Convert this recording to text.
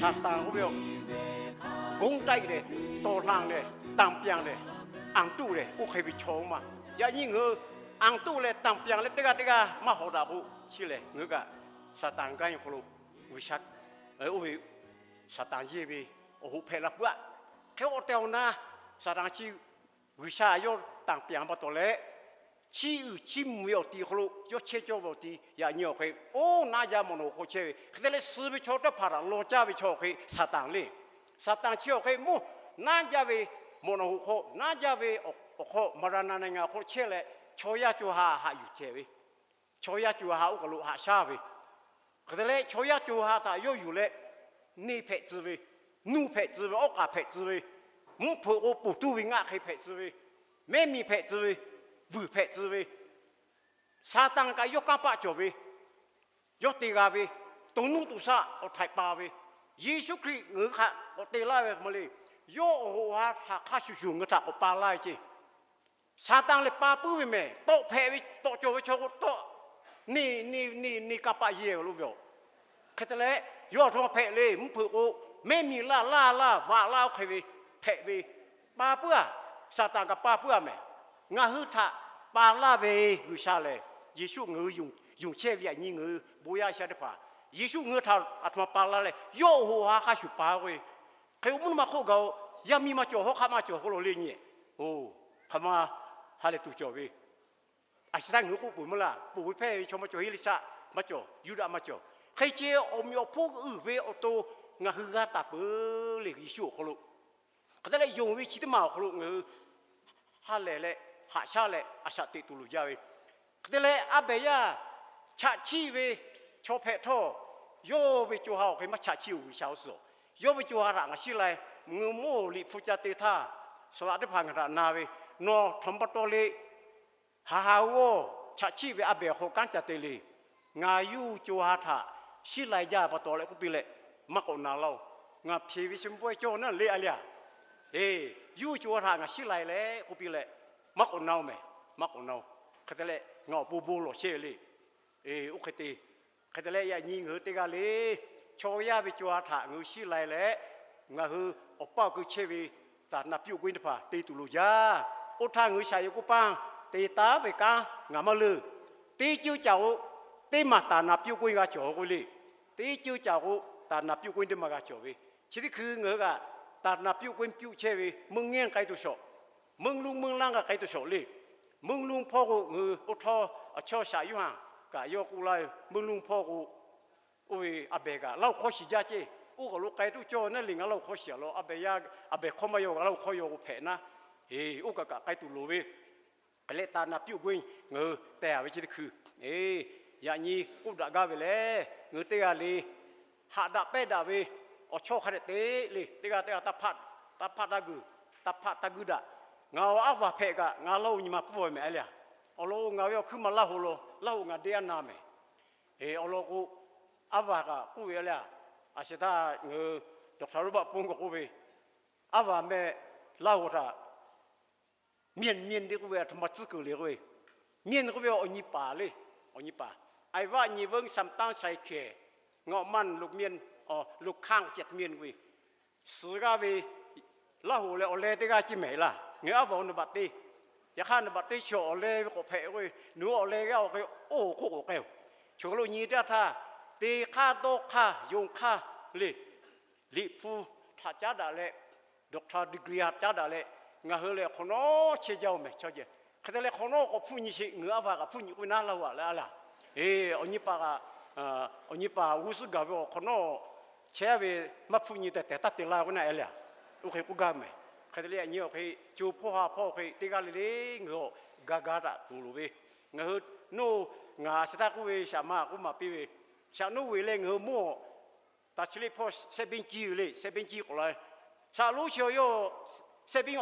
Saˍtanˍ k'oˆ ve, ကုန်းတိုက် leh, တော်လှန် leh, တန်ပြန် leh, အာဏာ leh, oˇ hk'e ve chaw maˇ. Yaꞈ nyi ngaˬ hui အာဏာ leh တန်ပြန် leh teˇ g'aˇ teˇ g'aˇ maˇ hawˍ daꞈ k'o, chi lehˬ ngaˬ hui kaꞈ Saˍtanˍ kanˉ awˬ hk'aw lo G'uiˬsha, oˇ ve Saˍtanˍ yehˇ ve awˬ hoꞈ hpehꞈ la peuˬ-aˆ. Hk'e awˬ tehˬ awˬ na Saˍtanˍ chi G'uiˬsha yawˇ တန်ပြန် pa taw leh, chi uiˍ chi mvuhˬ ve awˬ ti hk'aw lo yawˇ chehˇ cawˇ ve awˬ ti, yaꞈ nyi awˬ hk'e, oˇ naˉ jaˇ mawꞈ nawˬ hoꞈ hk'aw chehˇ ve hk'e te leh, suh ve chaw teˇ hpaˍ htaꞈ law caˇ ve chaw awˬ hk'e Saˍtanˍ le. Saˍtanˍ chi awˬ hk'e mvuhˇ naˉ jaˇ ve mawꞈ nawˬ hoꞈ hk'aw, naˉ jaˇ ve awˬ hk'aw, မရဏ နိုင်ငံ hk'aw chehˇ leh, chaw yaˇ co ha haꞈ yuˬ cehˬ ve, chaw yaˇ co ha oˇ kaˬ lo haꞈ shaˉ ve, hk'e te leh chaw yaˇ co ha htaꞈ yawˇ yuˬ leh, neˇ hpehꞈ tcuh ve, nuˇ hpehꞈ tcuh ve, awˉ k'aˍ hpehꞈ tcuh ve, mvuhˇ hpeuꞈ k'o ponˬ tuˇ ve ngaˆ hk'e hpehꞈ tcuh ve, mehˉ miˬ hpehꞈ tcuh ve, vuiˬ hpehꞈ tcuh ve, Saˍtanˍ kaꞈ yawˇ kanˇ paˆ cawˬ ve, yawˇ te g'a ve, to nuˇ to shaˆ awˬ htaiˍ pa ve, Yeˍsuˆ Hkriꞈ ngaˬ hui htaꞈ k'awꞈ te laˇ ve hk'e ma le. Yawˇ awˬ hoꞈ ha htaꞈ hk'a shuˍ shuˍ ngaˬ hui htaꞈ k'awꞈ pa laˇ ve ceˇ. Saˍtanˍ lehˬ pa puiˉ ve mehˬ. Tawˆ hpehꞈ ve, tawˆ cawˬ ve chaw k'o tawˆ, neˇ neˇ neˇ neˇ kanˇ paˆ yehˇ lo ve yoˬ. Hk'e te leh, yawˇ aˬ htoꞈ ma hpehꞈ le, mvuhˇ hpeuꞈ k'o, mehˉ miˬ laˇ laˇ laˇ vaꞈ laˇ oˇ hk'e ve hpehꞈ ve, pa puiˉ-aˬ. Saˍtanˍ kaꞈ pa puiˉ-aˬ mehˬ. Ngaˬ hui htaꞈ pa laˇ ve G'uiˬsha lehˬ, Yeˍsuˆ ngaˬ hui yonˍ chehˇ ve yaꞈ nyi ngaˬ hui bon yaˇ sha teˇ hpaˍ, Yeˍsuˆ ngaˬ hui htaꞈ aˬ htoꞈ ma pa laˇ leh, yawˇ awˬ hoꞈ ha hk'a shuˍ pa k'oˆ ve, hk'e k'o mvuhˇ naw ma hk'oˆ gaˬ-oˬ, yaˇ miˇ maˇ cawˬ, hawˉ hk'aˆ maˇ cawˬ k'oˆ lo le nyi. Oˬ, hk'aˬ ma ha lehˬ tuˬ cawˬ ve, a shu htaˇ ngaˬ hui k'oˆ peuˬ maˇ laˇ. Poˬ ve hpehˇ ve chaw maˇ cawˬ, Heˍliˆsaˆ maˇ cawˬ, Yuˇdaꞈ maˇ cawˬ. Hk'e ce awˬ meꞈ awˬ hponˇ uiˍ ve awˬ to ngaˬ hui g'a taˍ peuˬ le Yeˍsuˆ awˬ hk'aw lo. Hk'e te leh yonˍ ve chi teˇ maˬ awˬ hk'aw lo ngaˬ hui ha lehˬ leh, haꞈ shaˉ leh a shaꞈ teꞈ tuˬ loˍ jaˇ ve. Hk'e te leh a behˬ yaˇ chaꞈ chiˆ ve chaw hpehꞈ htawˇ, yawˇ ve co ha awˬ hk'e maˇ chaꞈ chiˆ-oˬ, G'uiˬsha-oˬ suhˍ. Yawˇ ve co ha htaꞈ ngaˬ shiˉ lai. Ngaˬ hui mawˇ liꞈ hpu ca te htaˇ, saˍ laꞈ teˇ hpaˍ ngaˬ htaꞈ na ve, nawˬ htawnˍ pa taw le, ha ha g'awˇ chaꞈ chiˆ ve a behˬ awˬ hk'aw kanˉ ca te le. Ngaˬ yawˇ co ha htaꞈ shiˉ lai jaˇ pa taw leh k'oˆ piˇ leh, maˇ k'awꞈ na laˇ-oˬ. Ngaˬ hpeꞈ ve sha bawehˇ cawˇ naˉ le a le a. Eˬ, yawˇ co ha htaꞈ ngaˬ shiˉ lai leh k'oˆ piˇ leh, maˇ k'awꞈ na-oˬ mehˬ, maˇ k'awꞈ na-oˬ. Hk'e te leh ngaˬ awˬ bon bon lawˬ chehˇ ve le. Eˬ, oˇ hk'e te. Hk'e te leh yaꞈ nyi ngaˬ hui teˇ g'aˇ le, chaw yaˇ ve co ha htaꞈ ngaˬ hui shiˉ lai leh, ngaˬ hui awˬ paˇ awˬ keu chehˇ ve သာသနာပြုခွင့် teˇ hpaˍ te tuˬ loˍ jaˇ. Oˇ htaˇ ngaˬ hui shaˍ yoˬ k'oˆ paˇ te taˉ ve kanˉ ngaˬ maˇ leuˬ. Teˇ ceuˇ caˬ k'o, teˇ maˬ သာသနာပြုခွင့် g'a cawˬ k'oˆ le. Teˇ ceuˇ caˬ k'o, သာသနာပြုခွင့် teˇ maˬ g'a cawˬ ve. Chi teˇ hkui ngaˬ hui kaꞈ သာသနာပြုခွင့် pyuˆ chehˇ ve မိူင်းငင်း k'ai tuˬ shawˍ, မိူင်းလုင်း မိူင်းလၢင်း g'a k'ai tuˬ shawˍ le. မိူင်းလုင်း hpawˇ k'o ngaˬ hui oˇ htawˇ awˬ chawˇ shaꞈ Yoˇhanˬ kaꞈ yawˇ k'oˆ laˇ ve, မိူင်းလုင်း hpawˇ k'o, oˇ ve a behˬ kaꞈ Laˇhuˍ hkawˇ shiˍ jaˇ ceˇ. Oˇ kaˬ lo k'ai tuˬ cawˇ naˉ le, ngaˬ Laˇhuˍ hkawˇ shiˍ-a law, a behˬ yaˇ a behˬ hkawˇ maˇ yaw, ngaˬ Laˇhuˍ hkawˇ yaw k'o hpehꞈ naˉ. Eˬ, oˇ kaˬ kaꞈ k'ai tuˬ loˍ ve. Hk'e leh သာသနာပြုခွင့် ngaˬ hui teh-a ve chi teˇ hkui, eˬ, yaꞈ nyi k'oˆ daꞈ gaˇ ve lehˬ, ngaˬ hui teˇ g'aˇ le haꞈ daꞈ pehnˇ daꞈ ve awˬ chawˇ hk'a dehꞈ te le. Teˇ g'aˇ teˇ g'aˇ taˇ hpaˆ, taˇ hpaˆ taˇ guˬ, taˇ hpaˆ taˇ guˇ daꞈ. Ngaˬ awˬ aˉ vaˬ hpehꞈ kaꞈ ngaˬ Laˇhuˍ nyi ma pfuhˇ ve mehˍ a le. Awˬ lawn k'o ngaˬ ve awˬ hkuiˉ ma Laˇhuˍ law, Laˇhuˍ ngaˬ deˇ aˉ na mehˍ. Eˬ, awˬ lawn k'o, aˉ vaˬ kaꞈ k'oˆ ve a le, a shu htaˇ ngaˬ hui dawˬ htaꞈ roˉ baˆ pon kaꞈ k'oˆ ve, aˉ vaˬ meh Laˇhuˍ htaꞈ မျဉ်း မျဉ်း te k'oˆ ve, a htoꞈ ma tcuhˉ kuiˬ le k'oˆ ve, မျဉ်း k'oˆ ve awˬ nyi paˍ le, awˬ nyi paˍ. ไอ้วะ ညီ ဝင်း စံတန်း ချစ်ခင်, ငေါက်မန်း လွတ်မျဉ်း, လွတ်ခမ်း ကျက်မျဉ်း k'oˆ ve, suh g'aˇ ve Laˇhuˍ leh awˬ leh teˇ g'aˇ ceˇ mehˍ laˇ. Ngaˬ hui aˉ vaˬ awˬ နံပါတ် teˇ, yaꞈ hk'aˇ နံပါတ် teˇ chi awˬ leh ve k'awꞈ hpehꞈ k'oˆ ve, nawˬ hui awˬ leh g'aˇ awˬ hk'e oˇ hk'oˆ k'awꞈ k'ai-oˬ. Chaw hk'aw lo nyi teˇ g'aˇ htaˇ, teˇ hk'aˇ dawˇ hk'aˇ yonˍ hk'aˇ le, liꞈ hpu htaꞈ caˉ daꞈ leh, doctor degree htaꞈ caˉ daꞈ leh, ngaˬ hui lehˬ hk'awꞈ nawˉ chehˇ jaˇ-oˬ mehˍ chaw ceh. Hk'e te leh hk'awꞈ nawˉ k'awꞈ hpfuhˆ nyi sheˍ, ngaˬ hui aˉ vaˬ kaꞈ hpfuhˆ nyi k'oˆ ve naˉ Laˇhuˍ a le a laˬ. Eˬ, awˬ nyi paˍ kaꞈ, awˬ nyi paˍ g'uˇ suhˉ gaˬ ve awˬ hk'awꞈ nawˉ chehˇ ve maˇ hpfuhˆ nyi tehꞈ tehꞈ taˇ te laˇ k'oˆ naˉ e le. Oˇ hk'e k'oˆ gaˇ mehˍ. Hk'e te leh yaꞈ nyi awˬ hk'e co hpawˇ ha hpawˇ awˬ hk'e teˇ g'aˇ le le ngaˬ hui awˬ ga ga daꞈ tuˬ loˍ ve. Ngaˬ hui, nawˬ, ngaˬ a shu htaˇ k'oˆ ve shaꞈ ma k'oˆ maˍ piˇ ve, shaꞈ nawˉ ve leh ngaˬ hui mawˇ taˍ chi le hpawˇ sehˆ benˇ ciˇ ve le, sehˆ benˇ ciˇ k'awꞈ la ve. Shaꞈ lonˉ chi awˬ yawˇ sehˆ benˇ